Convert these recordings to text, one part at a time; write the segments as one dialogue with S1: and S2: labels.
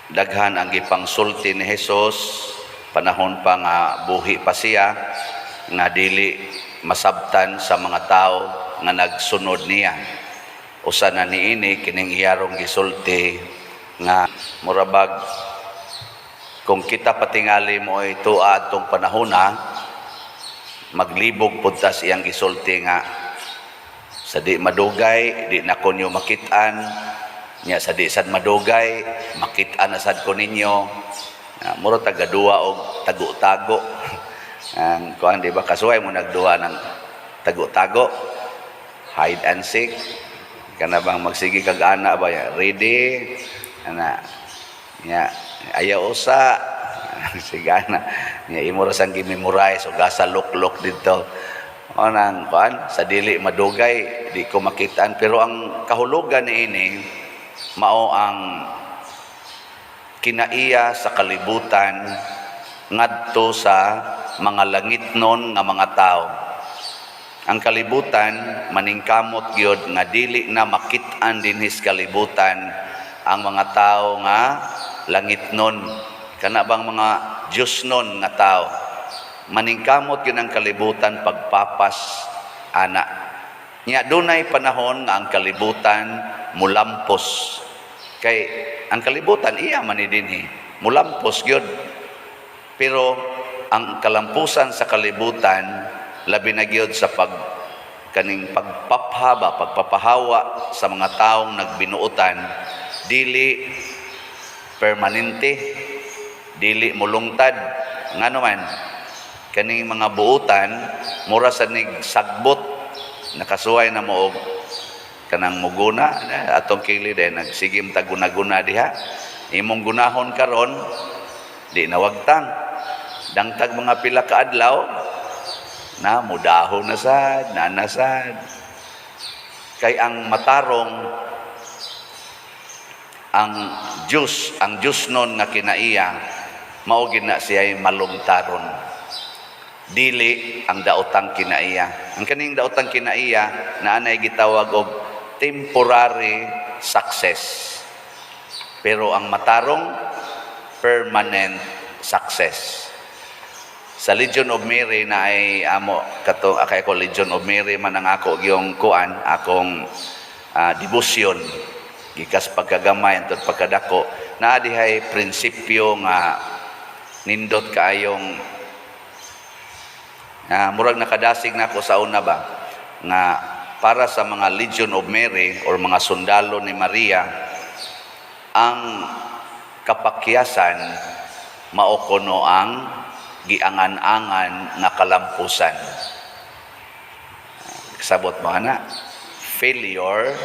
S1: Daghan ang gipangsulti ni Jesus panahon pa nga buhi pa siya nga dili masabtan sa mga tao nga nagsunod niya. Usa na niini kining iyarong gisulti nga murabag kung kita patingali mo ay tuad atong panahona, maglibog pud ta sa iyang gisulti nga sa di madugay di na ko ninyo makit-an, nya sa di sad madugay makit-an na sad ko ninyo. Mura taga-duwa og tago-tago ang kuan, di ba? Kasuway mo nagduwa ng tago-tago, hide and seek, kana bang magsige kag ana ba, ready ana, nya ayaw usa sigana nya imo ra sang gi-memorize og asa luklok didto. O nang kuan, sa dili madugay di ko makitaan, pero ang kahulugan niini mao ang kinaiya sa kalibutan ngadto sa mga langitnon nga mga tao. Ang kalibutan maningkamot gyud nga dili na makit-an dinhi sa kalibutan ang mga tao nga langitnon, kana bang mga Diyosnon nga tao. Maningkamot gyud ang kalibutan pagpapas ana. Nya dunay panahon nga ang kalibutan mulampos, kay ang kalibutan iya man ni dinhi, mulampos gyud. Pero ang kalampusan sa kalibutan, labi na gyud sa pag kaning pagpaphaba, pagpapahawa sa mga taong nagbinuotan, dili permanente, dili mulungtad. Ngano man, kaning mga buutan mura sa nig sagbot. Nakasuway na mo og kanang muguna atong kili din, nagsigim ta guna-guna diha. Imong gunahon karon di nawagtang, dangtag mga pila ka adlaw na mudahon na sad, nanasad. Kay ang matarong, ang Diyos, ang Diyos nun nga kinaiya, mao gid na siya malungtaron, dili ang daotang kinaiya. Ang kaning daotang kinaiya na anay gitawag og temporary success, pero ang matarong, permanent success. Sa Legion of Mary na ay amo kato kay ko, Legion of Mary man ang ako yung kuan, akong devotion gikas pagkagamay antud pagkadako. Naa dihay prinsipyo nga nindot kaayong murag nakadasig na ako sa una ba nga para sa mga Legion of Mary or mga sundalo ni Maria, ang kapakyasan mao kuno ang giangan-angan nga kalampusan. Sabot mo ana, failure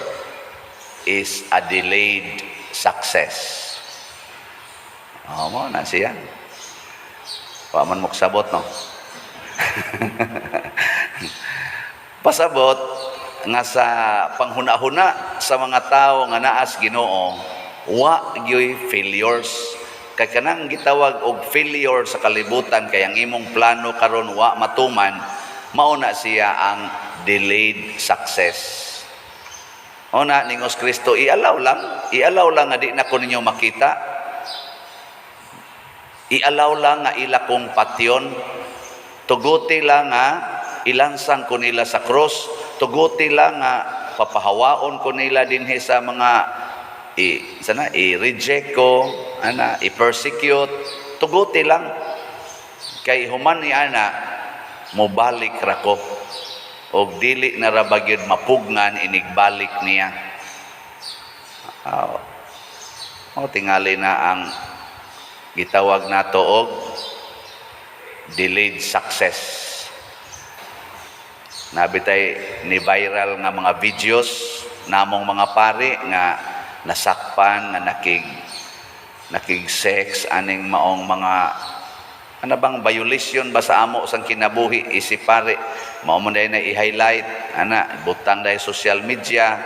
S1: is a delayed success. Oh, mo na siya. Wa man mo kasabot, no? Pasabot nga sa panghuna-huna sa mga tao nga naas Ginoo, wa gyoy failures. Kay kanang gitawag og failure sa kalibutan, kay ang imong plano karon wa matuman, mao na siya ang delayed success. Una ningos Kristo, i-allow lang, i-allow lang nga di na ko ninyo makita. I-allow lang nga ila kong patyon. Tuguti lang nga ilansang ko nila sa cross. Tuguti lang nga papahawaon ko nila dinhi sa mga i sana i-reject ko ana, i-persecute. Tuguti lang, kay human ni ana mobalik ra ko og dili na ra ba gyud mapugnan inigbalik niya. Oh, tingali na ang gitawag nato og delayed success. Nabitay ni viral nga mga videos namong mga pari nga nasakpan nga nakig sex aning maong mga ano bang violation ba sa amo sang kinabuhi isip pare, mao mo na i-highlight ana, butang dahil social media,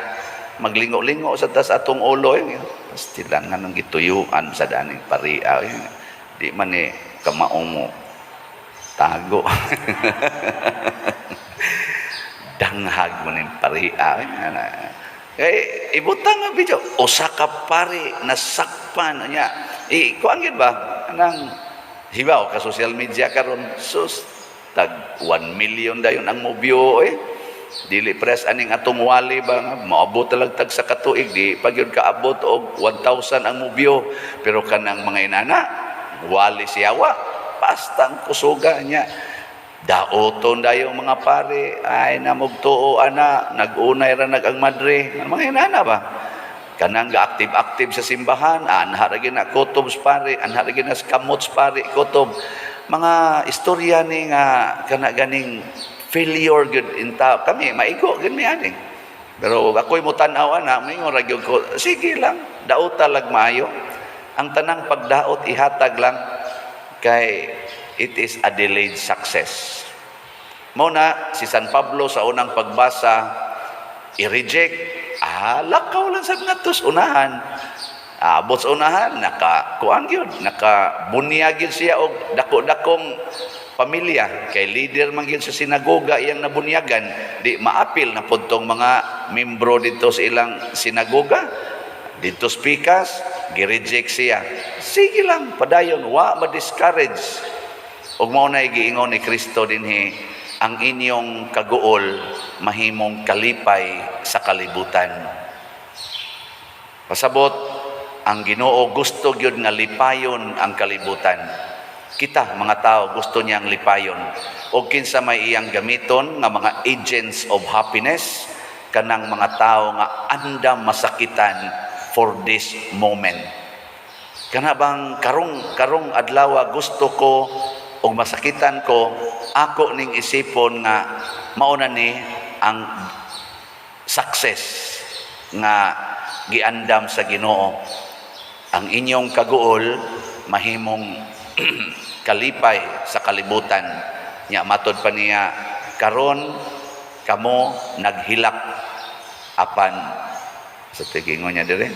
S1: maglingo-lingo sa tas atong ulo eh. Pastilan nga nang gituyuan sa daning paria eh. Di man ni kamaong mo tago, danghag mo ning paria eh. Ana. Kay ibutang nga video, usa ka pari nasakpan niya. I kuan gyud ba anang hibaw ka social media karon, sus, tag 1 million dayon ang mo-view eh. Dili press aning atong wali ba nga moabot talag tag sa katuig, di pa gyud kaabot og 1,000 ang mo-view, pero kanang mga inana wali siyawa pastang kusuga niya, daoton dayo mga pare ay namugtuo ana, nag-unay ra nag ang madre, mga inana ba, kanang ga-active-active sa simbahan, anha ra gyud na kutob sa pare, anha ra gyud na sa kamot sa pare kutob. Mga istorya ni nga kana ganing failure gyud in tao. Kami maigo gyud mi ani. Pero ako'y mo tan-aw ana, moingon ra gyud ko, sige lang, daota lag maayo. Ang tanang pagdaot ihatag lang kay it is a delayed success. Mao na si San Pablo sa unang pagbasa i-reject, lakaw lang sa ngadto sa unahan. Abot sa unahan, naka kuan gyud, naka bunyag gyud siya og dako-dakong pamilya kay leader man gyud sa sinagoga iyang nabunyagan, di maapil na pud tong mga membro dito sa ilang sinagoga dito sa pikas, gi-reject siya. Sige lang, padayon, wa ma-discourage. Ug mao na giingon ni Kristo dinhi, ang inyong kaguol mahimong kalipay sa kalibutan. Pasabot, ang Ginoo gusto gyud nga lipayon ang kalibutan. Kita mga tao gusto niyang lipayon. O kinsa may iyang gamiton nga mga agents of happiness, kanang mga tao nga andam masakitan for this moment. Kana bang karong karong adlaw gusto ko og masakitan ko, ako ning isipon nga mao na ni ang success nga giandam sa Ginoo. Ang inyong kaguol mahimong kalipay sa kalibutan. Nya matod pa niya, karon kamo naghilak apan sa tigingon niya dire,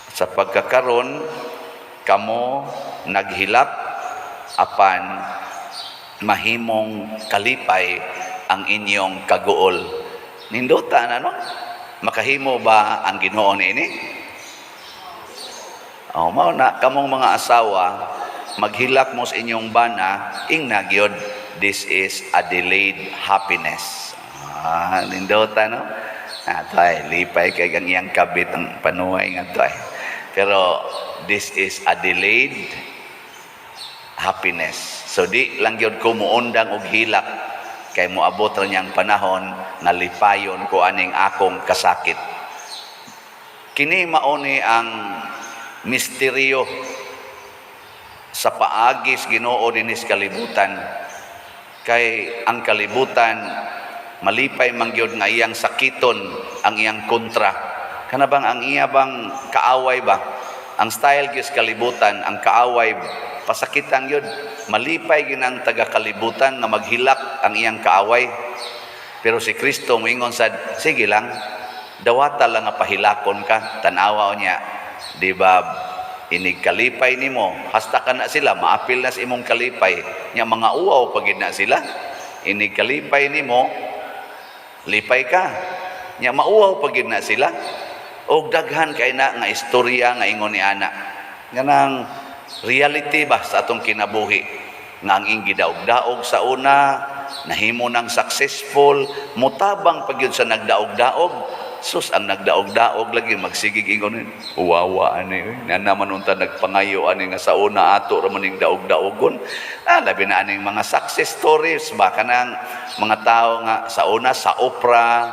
S1: sa pagkakaron kamo naghilak apan mahimong kalipay ang inyong kaguol. Nindota na, no? Makahimo ba ang Ginoo niini? Oh, mao na kamong mga asawa, maghilak mo sa inyong bana, ingna gyud, this is a delayed happiness. Ah, nindota, no? Ah, tay, lipay kay ang iyang kabit ang panuay nga to ay. Pero this is a delayed happiness. So di lang gyud ko muundang og hilak kay moabot ra niyang panahon nga lipayon ko aning akong kasakit. Kini mao ni ang misteryo sa paagis Ginoo dinis kalibutan, kay ang kalibutan malipay man gyud nga iyang sakiton ang iyang kontra. Kana bang ang iya bang kaaway ba, ang style gyud sa kalibutan, ang kaaway pasakitan gyud. Malipay gyud ang taga kalibutan nga maghilak ang iyang kaaway, pero si Kristo moingon sad, sige lang, dawata lang nga pahilakon ka. Tan-awa niya, di ba, inig kalipay nimo, hasta ka na sila maapil na sa imong kalipay nya, mga uwaw pagid na sila. Inig kalipay nimo, lipay ka nya, mauwaw pagid na sila. Og daghan kay na nga istorya nga ingon ni ana, nganang reality ba sa atong kinabuhi nga ang ing gidaog-daog sa una nahimo nang successful, mutabang pag yun sa nagdaog-daog. Sus, ang nagdaog-daog lagi magsigig ingon, "Uwawa ani oy, na naman unta nagpangayo ani nga sa una ato ra man ning daog-daogon." Ah, labi na aning mga success stories ba, kanang mga tao nga sa una sa opera,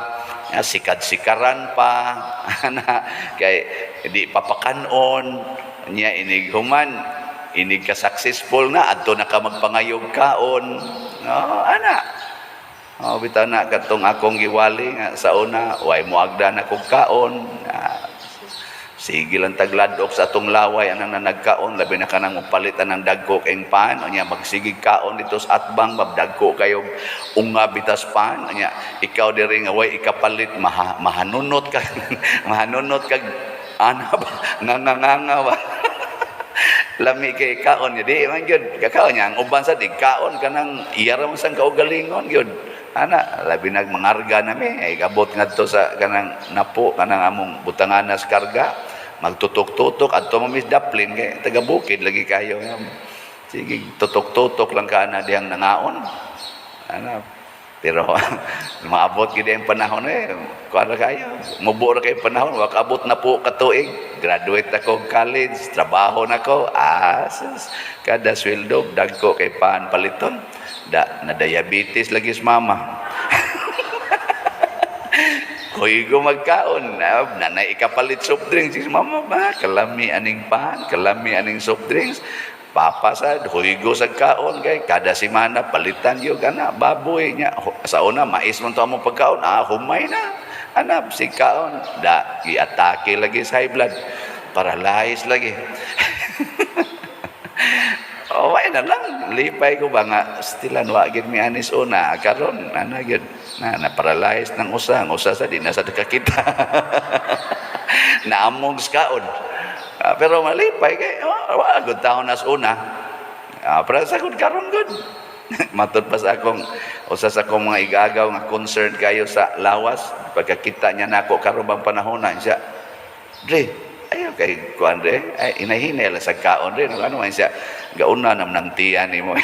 S1: sikad-sikaran pa ana kay di papakanon niya, inig human inig ka successful na, adto na ka magpangayog kaon, no, ana. Oh, bitaw na katong akong giwali nga sa una way moagda na kog kaon. Ah, sige lang tagladok sa atong laway anang na nagkaon, labi na kanang mopalit anang dagko kayong pan unya, magsigig kaon dito sa atbang, mabdagko kayo unga bitas pan unya, ikaw diri nga way ikapalit, mahanunot ka, mahanunot kag ana ba, nganganganga ba, lami kay kaon niya, di man gyud kakaon niya. Ang uban sa di kaon kanang iya ra man sang kaugalingon gyud ana, labi nag mangarga nami ay gabot ngadto sa kanang napo, kanang among butanganas karga. Magtutok-tutok adto mo mis daplin kay taga bukid lagi kayo. Sige, tutok-tutok lang ka na diyang nangaon. Ana, pero maabot gid ang panahon eh. Kuan ra kayo. Mubo ra kay panahon, wa kaabot na po katuig. Graduate ako og college, trabaho na ko. Ah, sus, kada sweldo dagko kay paan paliton. Da na diabetes lagi sa mama. Koy go magkaon, na nanay ikapalit soft drinks si mama ba, kalami aning pan, kalami aning soft drinks. Papa sa huygo sa kaon kay kada semana palitan gyud ana baboy nya. Sa una mais man to among pagkaon, ah, humay na. Ana si kaon da giatake lagi sa high blood. Paralyzed lagi. Oh, ay na lang. Lipay ko ba nga stilan wa gid mi anis una karon ana gyud na na paralyzed ng usa, ang usa sa di na sa kakita. Naamog sa kaon. Ah, pero malipay kay oh, wa gud taon nas una. Ah, pero sa gud karon gud. Matod pa sa akong usa sa akong mga igagaw nga concerned kayo sa lawas pagkakita niya nako karon bang panahon na siya. Dre, ayaw kay kuan dre, ay inahinay lang sa kaon dre, ano man siya gauna nam nang tiyan nimo.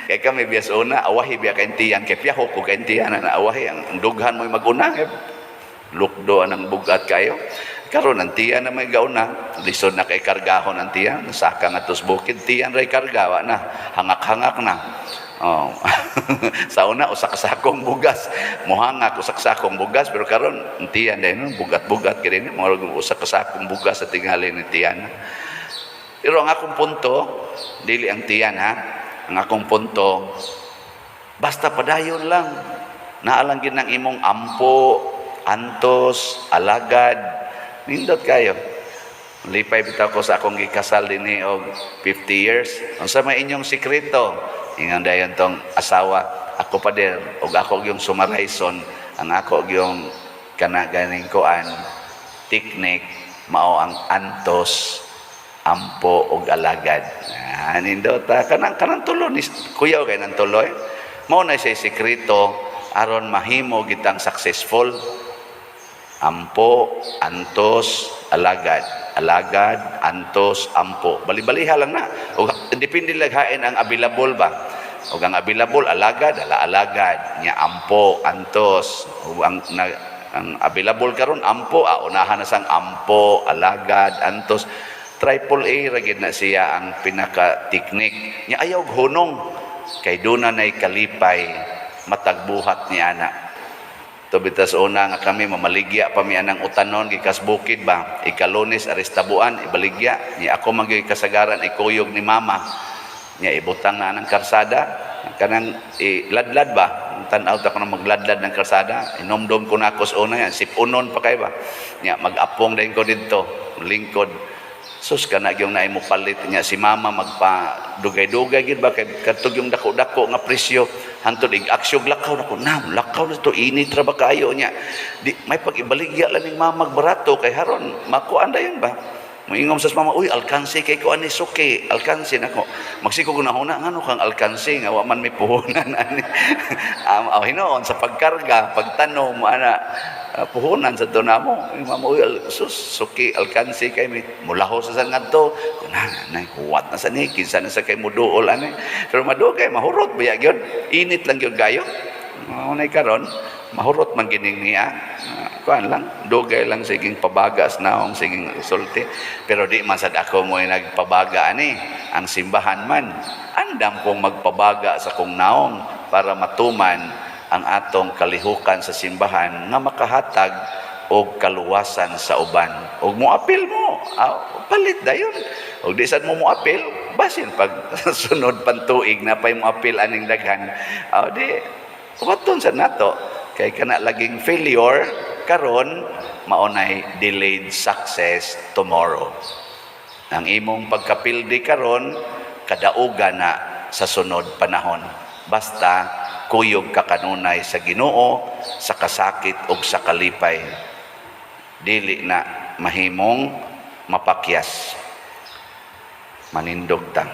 S1: Kay kami biyas una, awahi biya kay tiyan kay piyaho ko kay tiyan na awahi ang dughan mo maguna kay lukdo anang bugat kayo. Karon ang tiyan na may gauna, lisod na kay kargahon ang tiyan, saka nga tos bukid tiyan ray karga wa na, hangak-hangak na. Oh. Sa una usa ka sakong bugas, mohangak usa ka sakong bugas pero karon ang tiyan dahil no, bugat-bugat kay din mo usa ka sakong bugas sa tingali ni tiyan. Pero ang akong punto, dili ang tiyan ha. Ang akong punto, basta padayon lang. Naalang gid ng imong ampo, antos, alagad. Nindot kayo. Lipay bitaw ko sa akong gikasal dinhi og 50 years. Unsa may inyong sikreto? Ingon dayon tong asawa, ako pa din og ako yung sumarayson, ang ako yung kana ganing kuan technique mao ang antos, ampo og alagad. Ah, nindot ta kanang kanang tulo ni kuyaw kay nang tuloy. Mao na siya sikreto aron mahimo gitang successful. Ampo, antos, alagad. Alagad, antos, ampo. Bali-baliha lang na. O, depende lang hain ang available ba. O ang available, alagad, ala alagad. Nya ampo, antos. O ang, na, ang available karon ampo, ah, unahan na sang ampo, alagad, antos. Triple A ra gid na siya ang pinaka technique. Nya ayaw og hunong kay duna nay kalipay matagbuhat ni ana. Tubitas una nga kami mamaligya pa mi anang utanon gikas bukid ba ikalunes aris tabuan ibaligya ni ako man gyud kasagaran ikuyog ni mama nya ibutang na anang karsada kanang iladlad ba tan-aw ta ko na magladlad ng karsada inomdom ko na ako sa una yan sipunon pa kay ba nya mag-apong din ko didto lingkod. Sus kana gyung naay mo palit niya si mama magpa dugay-dugay gid ba kay kadtog yung dako-dako nga presyo hantod ig aksyog lakaw nako nam lakaw na to init ra ba kayo niya di may pag-ibaligya lang ning mama barato kay haron makuan dayon ba. Moingom sa mama, uy, alkansi kay ko ani suki, alkansi nako. Magsiko ko na huna ngano kang alkansi nga wa man may puhunan ani. Oh, hinuon sa pagkarga, pagtanom ana puhunan sa to namo. Yung mama, uy, sus, suki alkansi kay mi mulaho sa sa ngadto. Na, na huwat na sa ni kinsa na sa kay muduol ani. Pero madugay mahurot ba gyud? Init lang gyud kayo. Unay karon mahurot man gining niya. Kuan lang, dugay lang siging pabagas naong siging sulti. Pero di man sad ako mo nagpabaga ani. Ang simbahan man, andam kong magpabaga sa kong naong para matuman ang atong kalihukan sa simbahan nga makahatag og kaluwasan sa uban. Og moapil mo, ah, palit dayon. Og di sad mo moapil, basin pag sunod pantuig na pay moapil aning daghan. Ah, di waton sa nato kay kana laging failure karon maunay delayed success tomorrow. Ang imong pagkapildi karon kadauga na sa sunod panahon. Basta kuyog ka kanunay sa Ginoo sa kasakit ug sa kalipay. Dili na mahimong mapakyas. Manindog ta.